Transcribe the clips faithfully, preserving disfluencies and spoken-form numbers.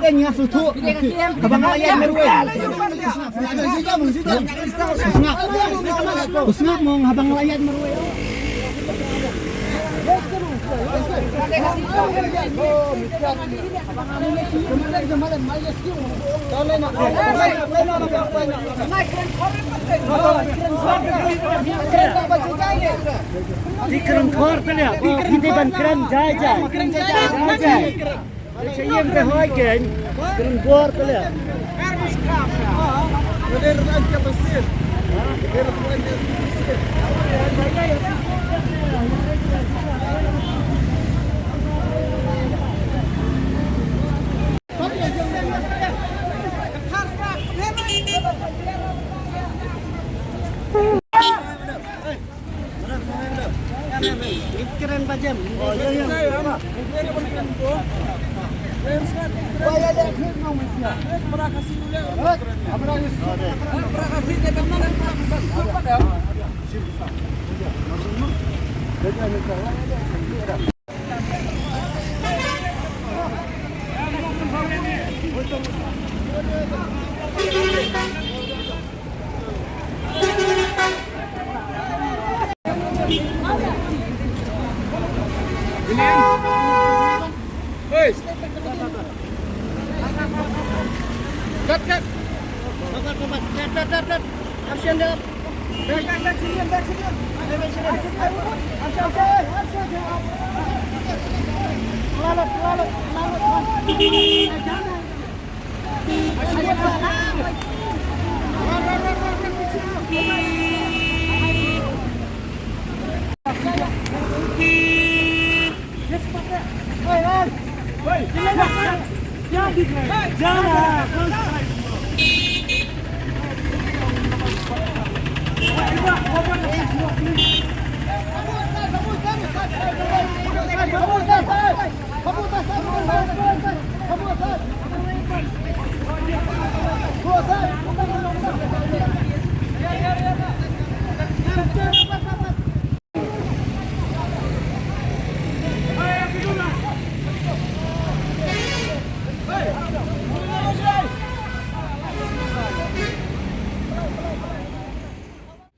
Nga sngewthuh. Haba nga la ïaid marwei. Sngap. Sngap mo, haba nga la ïaid marwei. Ki kren khor te leh. Ki dei ban kren jai jai. Jai jai. Te sa ïeng te hoi kein, kren bor te leh. Kren ba jem. Cut, cut. Cut, cut, cut, cut. Cut, cut, cut, cut. Action, cut. Back, back, back, sini, back, sini. Action, action, action, action. Lalat, lalat, lalat.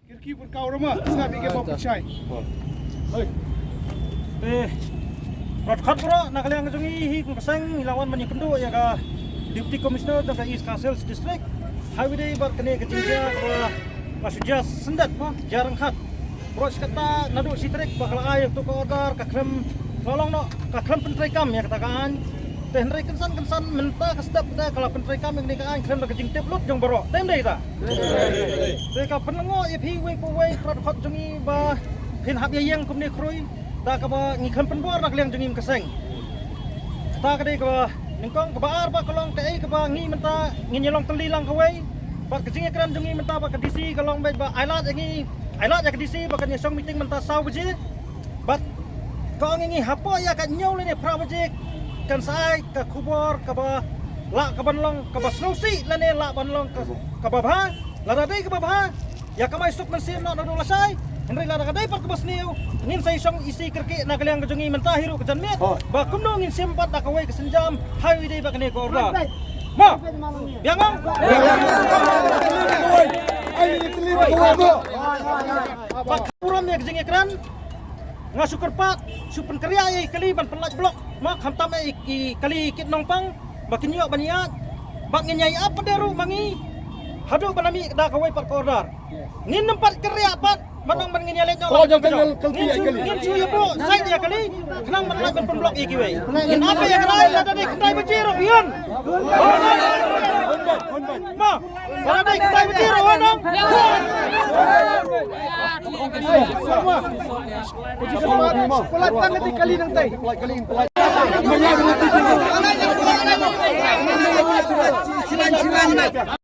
Kirki pyrkhat rama, sngap ïa ki ba pyrshai. Te, bad khot bro, na ka liang jong ngi hi kum ka seng, ngi la wan ban ïakynduh ïa ka Deputy Commissioner jong ka East Khasi Hills District. Highway Day bad kane ka jingjia kaba nga shu jia syndet mo, jia ryngkat. Bro, shi katta naduh shi tarik ba ka la ai ïa ka order, ka khlem, ka long noh, ka khlem pyntreikam ïa kata ka aiñ. Te hynrei kynsan kynsan mynta ka step te ka la pyntreikam ïa kane ka aiñ khlem da ka jingtip lut jong baroh. Te ym dei ta. Te ka pynlyngngoh ïa phi uwei pa uwei, para dkhot jong ngi ba phin hap ïa ïeng kumne khrui da kaba ngi khlem pynbor na ka liang jong ngi kum ka seng. Kata ka dei kaba nyngkong, kaba ar ba ka long kaei kaba ngi mynta ngin ïa long tylli lang kawei. Bad ka jingïakren jong ngi mynta bad ka D C ka long beit ba ai lad ïa ngi, ai lad ïa ka D C ba kan ïa shong meeting mynta saw baje. Bad ka ong ïa ngi hapoh ïa ka hynñiew lane phra baje kan sa ai ka khubor kaba lah kaban long kaba sngewsih lane lah ban long ka, kaba bha. Lada dei kaba bha, ïa kamai suk mynsiem noh naduh lashai. Hynrei lada ka dei pat kaba sniew, ngin sa ïa shong isi kyrkieh na ka liang ka jong ngi mynta hi ruh ka janmiet. Ba kumno ngin shim pat da kawei ka sienjam, highway day bad kane ka order. Mo. Biang ong. Bad burom ïa ka jingïakren. Nga shu kyrpad, shu pynkynriah ïa i kali ban pynlait block. Mo, khamtam ïa i kali kit nongpang ba kin ïoh ban ïaid. Bad ngin ïa ïa pat de ruh ma ngi haduh ban ïa mih da kawei pat ka order. Ngin nym pat kynriah pat ban ong ban ngin ïa leit noh. Ngin shu, ngin shu ïa buh sait ïa kali khnang ban lait ban pynblock ïa kiwei. Ngin ap ïa kali lada dei khyndai baje ruh ïa. Mo, lada dei khyndai baje ruh ïa.